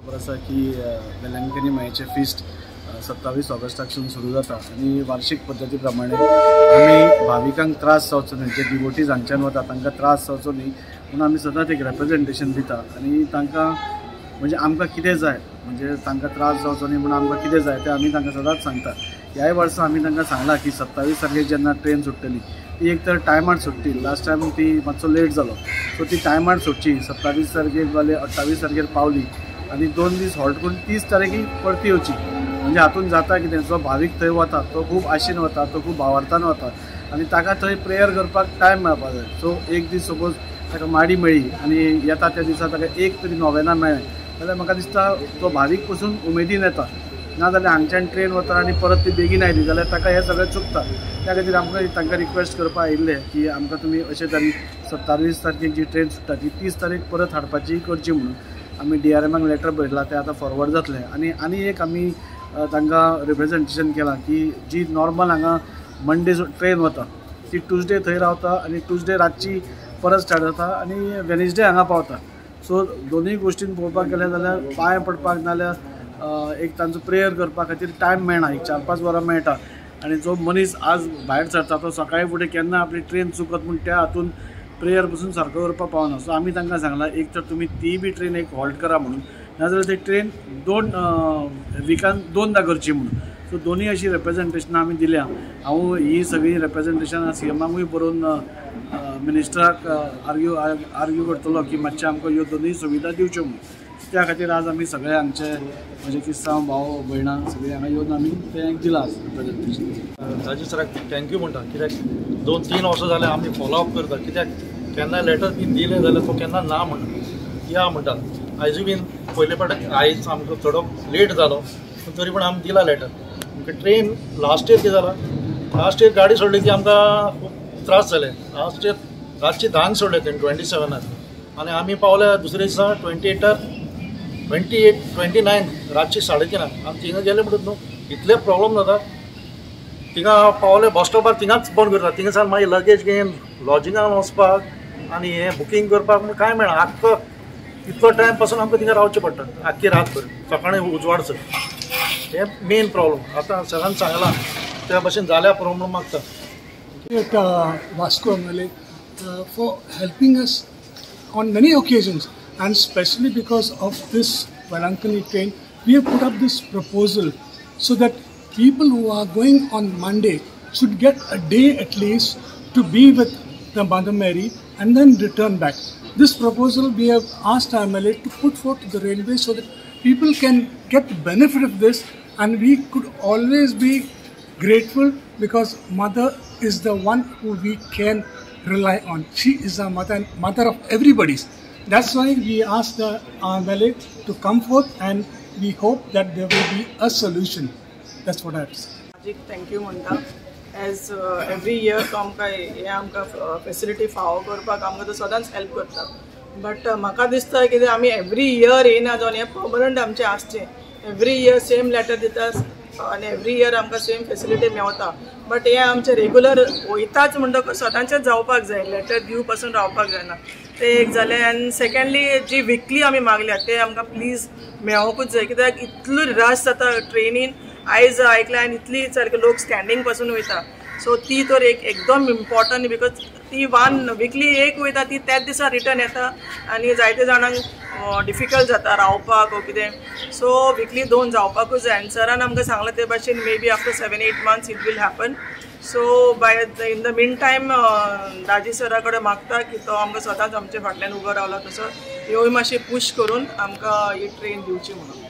खबर आसा की वेलंकनी मायेचें फिस्ट 27 ऑगस्टाकसून सुरू जाता आनी वार्षिक पद्दती प्रमाणे आमी भाविकांक त्रास जावचो न्हय, जे डिवोटीज हांगच्यान वता तांकां त्रास जावचो न्हय म्हणून आमी सदांच एक रेप्रेजेंटेशन दिता आनी तांकां म्हणजे आमकां कितें जाय, म्हणजे तांकां त्रास जावचो न्हय म्हणून आमकां कितें जाय तें आमी तांकां सदांच सांगता. ह्याय वर्सा आमी तांकां सांगलां की 27 तारखेक जेन्ना ट्रेन सुट्टली ती एक तर टायमार सुट्टी, लास्ट टायम ती मातसो लेट जालो, सो ती टायमार सुटची, 27 तारखेक जाल्यार 28 तारखेर पावली आनी 2 दीस हॉल्ट करून 30 तारखेक परती येवची. म्हणजे हातून जाता कितें, जो भावीक थंय वता तो खूब आशेन वता, तो खूब भावार्थान वता आनी ताका थंय प्रेयर करपाक टायम मेळपाक जाय. सो एक दीस सपोज ताका माडी मेळ्ळी आनी येता त्या दिसा ताका एक तरी नोवेना मेळ्ळें जाल्यार म्हाका दिसता तो भावीक पसून उमेदीन येता. ना जाल्यार हांगच्यान ट्रेन वता आनी परत ती बेगीन आयली जाल्यार ताका हें सगळें चुकता. त्या खातीर आमकां तांकां रिक्वेस्ट करपाक आयिल्लें की आमकां तुमी अशे तरेन 27 तारखेक जी ट्रेन सुट्टा ती 30 तारीख परत हाडपाची करची म्हणून आमी DRMाक लेटर बरयलां, तें आतां फॉरवर्ड जातलें. आनी आनी एक आमी तांकां रिप्रेजेंटेशन केलां की जी नॉर्मल हांगा मंडे ट्रेन वता ती ट्युजडे थंय रावता आनी ट्युजडे रातची परत स्टार्ट जाता आनी वेनसडे हांगा पावता. सो दोनूय गोश्टीन पळोवपाक गेलें जाल्यार पांय पडपाक नाजाल्यार एक तांचो प्रेयर करपा खातीर टायम मेळना, एक 4-5 वरां मेळटा आनी जो मनीस आज भायर सरता तो सकाळी फुडें केन्ना आपली ट्रेन चुकत म्हूण त्या हातून प्रेयर पसून सारको करपाक पावना. सो आमी तांकां सांगलां एक तर तुमी ती बी ट्रेन एक हॉल्ट करा म्हणून, नाजाल्यार ती ट्रेन 2 विकान 2दा करची म्हणून. सो दोनूय अशी रेप्रेजेंटेशनां आमी दिल्या. हांव ही सगळीं रेप्रेजेंटेशनां CMाकूय बरोवन मिनिस्टराक आर्ग्यू करतलो की मातशें आमकां ह्यो दोनूय सुविधा दिवच्यो म्हणून. त्या खातीर आज आमी सगळे आमचे म्हणजे क्रिस्तांव भाव भयणां सगळीं हांगा येवन आमी तें दिलां प्रेजेंटेशन. राजू सराक thank you म्हणटा, कित्याक 2-3 वर्सां जालें आमी फॉलोअप करता, कित्याक केन्ना लेटर बीन दिलें जाल्यार तो केन्ना ना म्हणटा, या म्हणटा. आयजूय बीन पयले फावट आयज आमकां थोडो लेट जालो पूण तरी पूण आमी दिला लेटर. आमकां ट्रेन लास्ट इयर कितें जालां, लास्ट इयर गाडी सोडली ती आमकां खूब त्रास जाले. लास्ट इयर रातची 10 सोडले तेणी 27 आनी आमी पावले दुसरे दिसा 28 29 रातची 3:30 आमी थिंगा गेले म्हणटच न्हू इतले प्रॉब्लम जाता. थिंगा पावले बस स्टॉपार थिंगाच बंद करता, थिंगा सावन मागीर लगेज घेवन लॉजिंगान वचपाक आनी हें बुकींग करपाक म्हण कांय मेळना. आख्खो इतलो टायम पासून आमकां थिंगा रावचें पडटा आख्खी रातभर सकाळीं उजवाडसर. हें मेन प्रॉब्लम आतां सरान सांगलां त्या भशेन जाल्यार प्रॉब्लम मागता. Vasco MLA for helping us on many occasions, and especially because of this Velankani train, we have put up this proposal so that people who are going on Monday should get a day at least to be with the Mother Mary and then return back. This proposal we have asked our MLA to put forth to the railway so that people can get the benefit of this, and we could always be grateful because Mother is the one who we can rely on. She is our mother and mother of everybody's. That's why we asked the MLA to come forth, and we hope that there will be a solution. That's what I have to say. Thank you म्हणटा. As every year तो आमकां हें आमकां facility फावो करपाक आमकां तो सदांच हेल्प करता. बट म्हाका दिसता कितें आमी एवरी इयर येयना जावन हें पर्मनंट आमचें आसचें. एवरी इयर सेम लेटर दिता आनी एवरी इयर आमकां सेम फेसिलिटी मेवता. बट हें आमचें रेगुलर वयताच म्हणटकच सदांचेच जावपाक जाय, लेटर दिव पासून रावपाक जायना. तें एक जालें. आनी सेकेंडली जी विकली आमी मागल्या तें आमकां प्लीज मेळोंकूच जाय, कित्याक इतलो रश जाता ट्रेनीन. आयज आयकलें आनी इतली सारके लोक स्टँडींग पासून वयता. सो ती तर एक एकदम इम्पॉर्टंट because ती वन विकली एक वयता ती त्याच दिसा रिटर्न येता आनी जायते जाणांक डिफिकल्ट जाता रावपाक वो कितें. सो विकली 2 जावपाकूच जाय. आनी सरान आमकां सांगलां ते भाशेन maybe after 7-8 months it will happen. So by in the mean time Daji सरा कडेन मागता की तो आमकां सदांच आमचे फाटल्यान उबो रावला तसो ह्योय मातशें पूश करून आमकां ही ट्रेन दिवची म्हणून.